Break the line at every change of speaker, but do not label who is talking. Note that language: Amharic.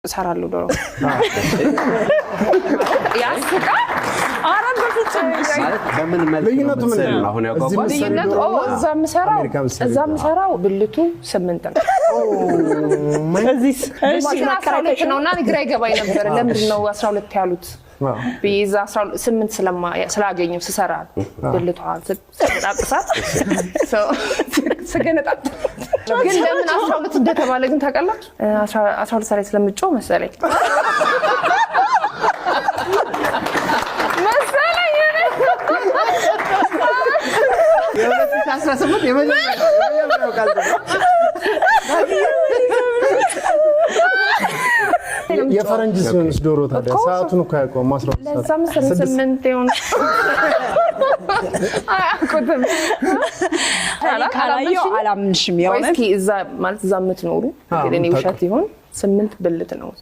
እሰራለሁ ዶሮ። ያስቃል።
ኧረ በፍጹም።
ማለት በምን መልክ ነው
ልዩነቱ ምንድን
የምትሰሪው?
ነው?
አሁን
እዚህ
ያጓጓል።
የምትሰሪው
ልዩነቱ
ዶሮ እና
እዛ የምሰራው
አሜሪካ የምትሰሪው
እዛ
ዶሮ።
የምሰራው ብልቱ 8 ነው።
እዚህስ? እሺ።
ግን 12 ነው እና ግራ ይገባኝ ነበር። ለምንድን ነው 12 ያሉት ብዬ እዛ 8 ስላገኘው ስሰራ ብልቷ ስገነጣጥሳት ስገነጣጥ ግን ለምን 12 እንደተባለ ግን ታውቃላችሁ? 12 ላይ ስለምጮህ መሰለኝ መሰለኝ።
የ2018 የመጀመሪያው ቃል ነው።
የፈረንጅ ሲሆንስ ዶሮ ታዲያ
እኮ
ሰዓቱን እኮ አያውቀውም። 12
ለዛ
ሰዓት
መሰለኝ 8 የሆነ አያውቁትም።
እኔ ካላየሁ አላምንሽም።
ወይ
የእውነት።
እስኪ እዛ ማለት እዛ የምትኖሩ እንግዲህ እኔ ውሸት ይሁን 8 ብልት ነው።